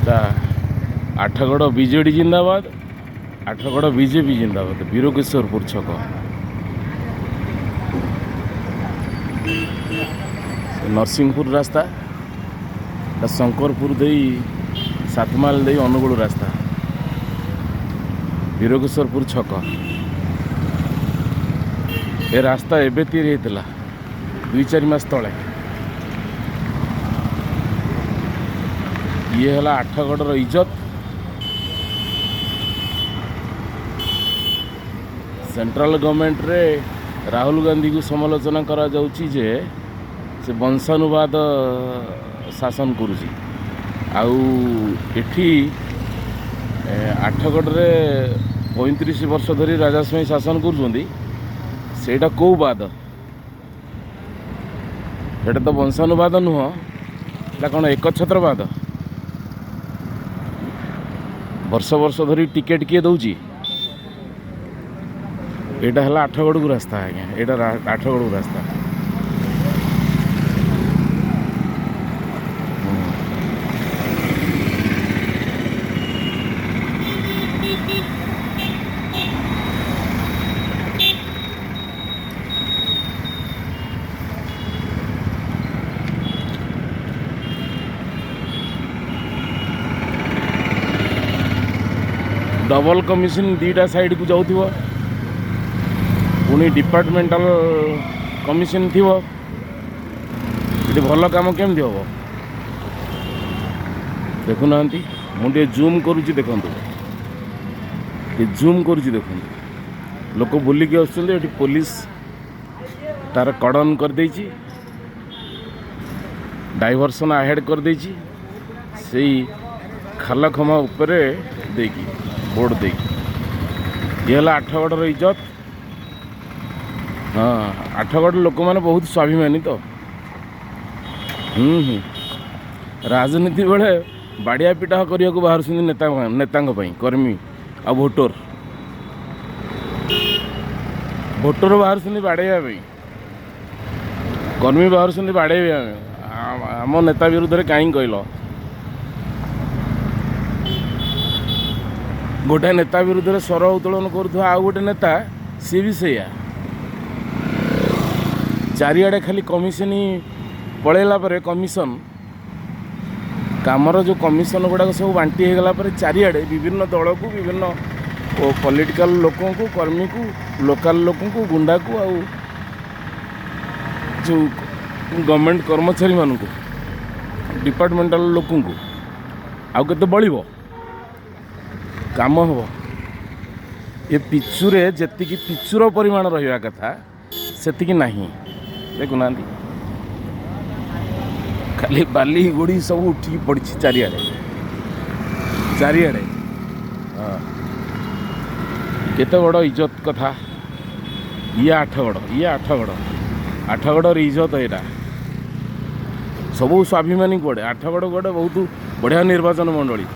ତା ଆଠଗଡ଼ ବିଜେଡ଼ି ଜିନ୍ଦାବାଦ, ଆଠଗଡ଼ ବିଜେପି ଜିନ୍ଦାବାଦ। ବୀରକିଶୋରପୁର ଛକ, ନରସିଂହପୁର ରାସ୍ତା, ଶଙ୍କରପୁର ଦେଇ 7 ମାଇଲ ଦେଇ ଅନୁଗୁଳ ରାସ୍ତା, ବୀରକିଶୋରପୁର ଛକ। ଏ ରାସ୍ତା ଏବେ ତିଆରି ହେଇଥିଲା 2-4 ମାସ ତଳେ। ଇଏ ହେଲା ଆଠଗଡ଼ର ଇଜ୍ଜତ। ସେଣ୍ଟ୍ରାଲ ଗଭର୍ଣ୍ଣମେଣ୍ଟରେ ରାହୁଲ ଗାନ୍ଧୀକୁ ସମାଲୋଚନା କରାଯାଉଛି ଯେ ସେ ବଂଶାନୁବାଦ ଶାସନ କରୁଛି। ଆଉ ଏଠି ଆଠଗଡ଼ରେ 35 ବର୍ଷ ଧରି ରାଜା ସ୍ୱାଇଁ ଶାସନ କରୁଛନ୍ତି। ସେଇଟା କେଉଁ ବାଦ? ସେଇଟା ତ ବଂଶାନୁବାଦ ନୁହଁ। ଏଇଟା କ'ଣ ଏକଛତ୍ରବାଦ? ବର୍ଷ ବର୍ଷ ଧରି ଟିକେଟ୍ କିଏ ଦେଉଛି? ଏଇଟା ହେଲା ଆଠଗଡ଼କୁ ରାସ୍ତା ଆଜ୍ଞା। ଏଇଟା ଆଠଗଡ଼କୁ ରାସ୍ତା। ଡବଲ କମିଶନ ଦୁଇଟା ସାଇଡ଼କୁ ଯାଉଥିବ, ପୁଣି ଡିପାର୍ଟମେଣ୍ଟାଲ କମିଶନ ଥିବ, ଏଠି ଭଲ କାମ କେମିତି ହେବ? ଦେଖୁନାହାନ୍ତି, ମୁଁ ଟିକେ ଜୁମ୍ କରୁଛି ଦେଖନ୍ତୁ, ଟିକେ ଜୁମ୍ କରୁଛି ଦେଖନ୍ତୁ। ଲୋକ ବୁଲିକି ଆସୁଛନ୍ତି। ଏଠି ପୋଲିସ ତାର କର୍ଡନ କରିଦେଇଛି, ଡାଇଭରସନ୍ ଆହେଡ଼ କରିଦେଇଛି, ସେଇ ଖାଲ ଖମା ଉପରେ ଦେଇକି, ବୋର୍ଡ଼ ଦେଇକି। ଇଏ ହେଲା ଆଠଗଡ଼ର ଇଜ୍ଜତ। ହଁ, ଆଠଗଡ଼ ଲୋକମାନେ ବହୁତ ସ୍ୱାଭିମାନୀ ତ। ହୁଁ ହୁଁ ରାଜନୀତି ବେଳେ ବାଡ଼ିଆ ପିଟା କରିବାକୁ ବାହାରୁଛନ୍ତି ନେତା, ନେତାଙ୍କ ପାଇଁ କର୍ମୀ ଆଉ ଭୋଟର। ଭୋଟର ବାହାରୁଛନ୍ତି ବାଡ଼େଇବା ପାଇଁ, କର୍ମୀ ବାହାରୁଛନ୍ତି ବାଡ଼େଇବା ପାଇଁ। ଆମ ନେତା ବିରୁଦ୍ଧରେ କାହିଁକି କହିଲ? ଗୋଟେ ନେତା ବିରୁଦ୍ଧରେ ସ୍ୱର ଉତ୍ତୋଳନ କରୁଥିବା ଆଉ ଗୋଟେ ନେତା, ସିଏ ବି ସେଇଆ। ଚାରିଆଡ଼େ ଖାଲି କମିଶନ ପଳେଇଲା ପରେ, କମିଶନ କାମର ଯେଉଁ କମିଶନ ଗୁଡ଼ାକ ସବୁ ବାଣ୍ଟି ହେଇଗଲା ପରେ, ଚାରିଆଡ଼େ ବିଭିନ୍ନ ଦଳକୁ, ବିଭିନ୍ନ ପଲିଟିକାଲ ଲୋକଙ୍କୁ, କର୍ମୀକୁ, ଲୋକାଲ ଲୋକଙ୍କୁ, ଗୁଣ୍ଡାକୁ ଆଉ ଯେଉଁ ଗଭର୍ଣ୍ଣମେଣ୍ଟ କର୍ମଚାରୀମାନଙ୍କୁ, ଡିପାର୍ଟମେଣ୍ଟାଲ ଲୋକଙ୍କୁ, ଆଉ କେତେ ବଳିବ? କାମ ହେବ? ଏ ପିଚୁରେ ଯେତିକି ପିଚୁର ପରିମାଣ ରହିବା କଥା, ସେତିକି ନାହିଁ। ଦେଖୁନାହାନ୍ତି, ଖାଲି ବାଲି ଗୋଡ଼ି ସବୁ ଉଠିକି ପଡ଼ିଛି ଚାରିଆଡ଼େ ଚାରିଆଡ଼େ। ହଁ, କେତେ ବଡ଼ ଇଜ୍ଜତ କଥା। ଇଏ ଆଠଗଡ଼, ଇଏ ଆଠଗଡ଼, ଆଠଗଡ଼ର ଇଜ୍ଜତ ଏଇଟା। ସବୁ ସ୍ୱାଭିମାନୀ କୁଆଡ଼େ। ଆଠଗଡ଼ ଗୋଟେ ବହୁତ ବଢ଼ିଆ ନିର୍ବାଚନ ମଣ୍ଡଳୀ।